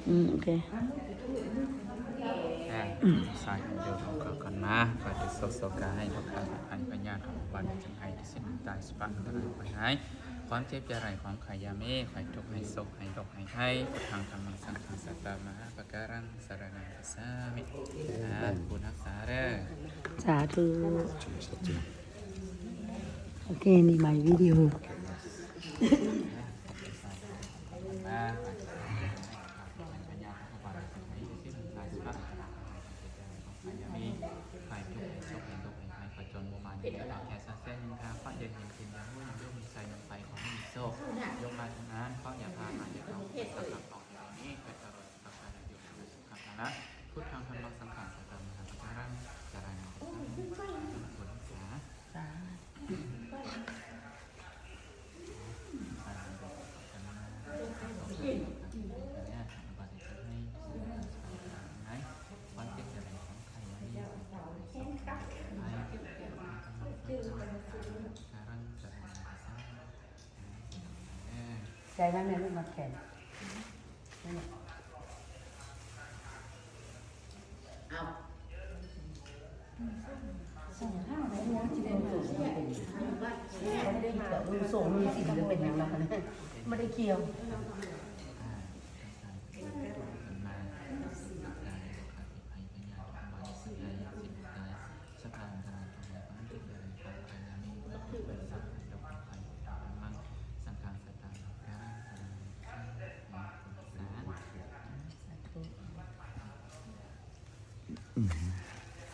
ອືມ ໂອເຄ ອາ ສາທຸ ໂຍມເຂົ້າກັນມາ ຂໍໃຫ້ໂຊກໂຊກາ ໃຫ້ໂລກກາຍໄພພະຍາດ ທັງບາດທັງໄພ ທີ່ເສຍໜ້າຕາຍ ສະປາອັນຕະລາຍໄພຫາຍ ຄວາມເຈັບຢ່າໄດ້ ຄວາມໄຂ້ຢ່າມີ ໃຫ້ທຸກ ໃຫ້ໂສກ ໃຫ້ໂລກ ໃຫ້ໄພ ພຸດທັງ ທຳມັງ ສັງຄັງ ສັດຕາມະຫາປະກາລັງ ສະຣະນັງ ສາມິ ອາ ຜູ້ຮັກສາເດີ ສາທຸ ໂອເຄ ນີ້ໃໝ່ວິດີໂອ ພຸດທັງ ທຳມັງ ສັງຄັງ ສັດຕາມະຫາປະກາລັງ ສາທຸ ສາທຸ ໃສ່ມັນແມ່ນມັນແຂງ ເອົາ ສົ່ງເຮົາໄດ້ຍັງຊິເປັນໂຕ ບໍ່ໄດ້ກ່ຽວ ສົ່ງມີສິນຫຼືເປັນຫຍັງລະ ບໍ່ໄດ້ກ່ຽວ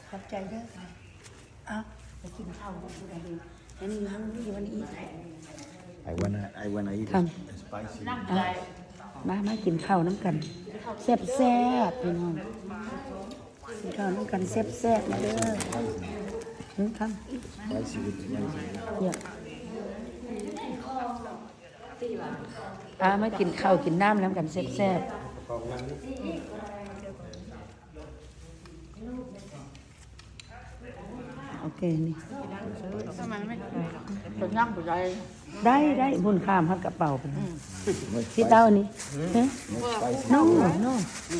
ຂອບໃຈເດີ ເອົາ ໄປກິນເຂົ້າຢູ່ໃດເດ ອັນນີ້ມັນຢູ່ອັນນີ້ I wanna, I wanna eat ຄັນ the spicy. ເອົາ ມາ ມາກິນເຂົ້ານຳກັນ ແຊບໆ ພີ່ນ້ອງ ກິນເຂົ້ານຳກັນແຊບໆ ເດີ ອືມ ຄັນ Spicy with the rice. ເອີ ອ່າ ມາກິນເຂົ້າກິນນ້ຳນຳກັນແຊບໆ ໂອເຄ ນີ້ ໄດ້ ໄດ້ ພຸ້ນຂ້າມຮອດກະເປົາພຸ້ນ ຊິເຕົ້ານີ້ No spicy. No, no,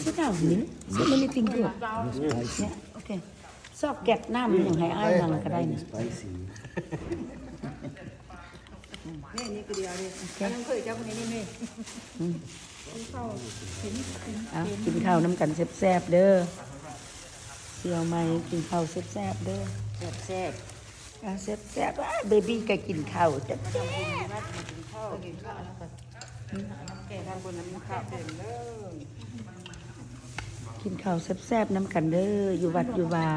sit down ນີ້ sit anything good. No spicy. ໂອເຄ ຊອກແກັດນ້ຳຫຍັງໃຫ້ອ້າຍນັ່ງກະໄດ້ນີ້ Spicy. ນີ້ ນີ້ຄືດຽວນີ້ ອັນນັ້ນຄືເຈົ້າຄົນນີ້ນີ້ ອືມ ກິນເຂົ້າ ກິນ ເອົາ ກິນເຂົ້ານຳກັນແຊບໆ ເດີ ສ່ຽວໃໝ່ກິນເຂົ້າແຊບໆ ເດີ ແຊບໆ ອ່າ ແຊບໆ ເບບີກະກິນເຂົ້າແຊບໆ ກິນເຂົ້າ ກິນເຂົ້າ ກິນເຂົ້າ ອືມ ແກງທາງບົນນຳເຂົ້າເຕັມເດີ ກິນເຂົ້າແຊບໆ ນຳກັນເດີ ຢູ່ວັດຢູ່ວາ.